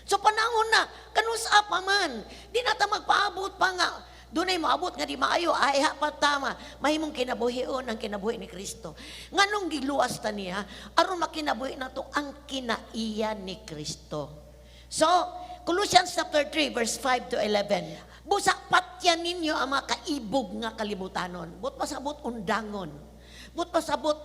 So panahon na, kanusa pa man, di na ta magpaabot pa nga, dunay moabot nga di maayo, ay pa tama, mahimong kinabuhion ang kinabuhi ni Kristo. Nganong giluwas ta niya, aron makinabuhi nato ang kinaiya ni Kristo. So, Colossians chapter 3 verse 5 to 11. Busa patyan ninyo ang mga kaibog nga kalibutanon. But pasabot undangon. But pasabot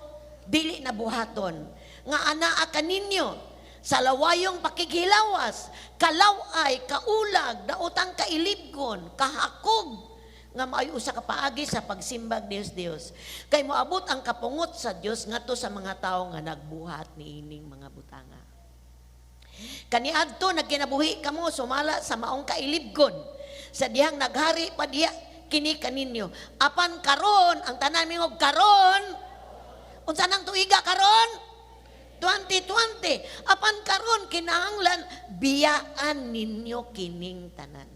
dili na buhaton. Nga anaa kaninyo sa lawayong pakighilawas, kalaway, kaulag, daotang kailibgon, kahakog, nga maayo usa ka paagi sa pagsimbag Dios Dios. Kay moabot ang kapungot sa Dios ngadto sa mga tawo nga nagbuhat niining mga butanga. Kaniadto nagkinabuhi kamo sumala sa maong kailibgon. Sa dihang naghari pa diha kini kaninyo. Apan karon ang tanan mingog, "Karon." Unsa nang tuiga karon? 2020. Apan karon kinahanglan biyaan ninyo kining tanan.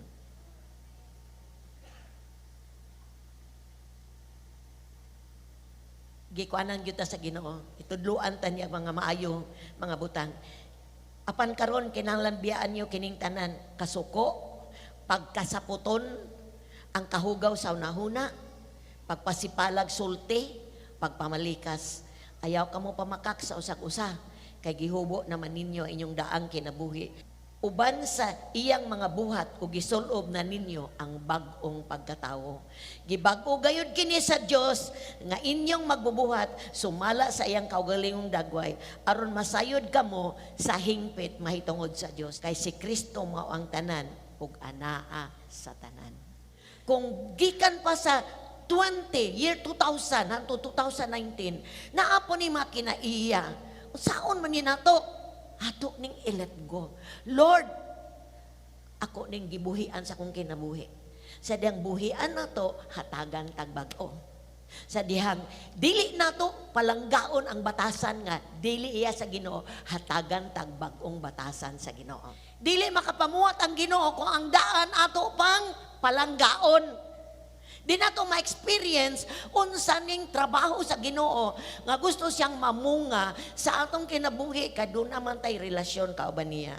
Gikuanan gyud ta sa Ginoo. Itudluan ta niya mga maayo mga butang. Apan karon kinahanglan biyaan niyo kining tanan, kasuko, pagkasaputon, ang kahugaw sa unahuna, pagpasipalag sulti, pagpamalikas. Ayaw kamo pamakak sa usag-usa, kay gihubo naman ninyo ang inyong daang kinabuhi. Uban sa iyang mga buhat ug gisulob na ninyo ang bag-ong pagkatawo. Gibag-o gayud kini sa Dios nga inyong magbubuhat sumala sa iyang kaugalingong dagway aron masayod kamo sa hingpit mahitungod sa Dios. Kay si Kristo mao ang tanan ug anaa sa tanan. Kung gikan pa sa 20, year 2000 hangtod 2019, naa po ni mga kinaiya. Saon man ni nato? Ato ning i-let go. Lord, ako ning gibuhian sa akong kinabuhi. Sa dihang buhian nato, hatagan tag bag-o. Sa dihang dili nato palanggaon ang batasan nga dili iya sa Ginoo, hatagan tag bag-ong batasan sa Ginoo. Dili makapamuhat ang Ginoo kung ang daan ato pang palanggaon. Di nato ma-experience unsa ning trabaho sa Ginoo nga gusto siyang mamunga sa atong kinabuhi kay doon naman tay relasyon kauban niya.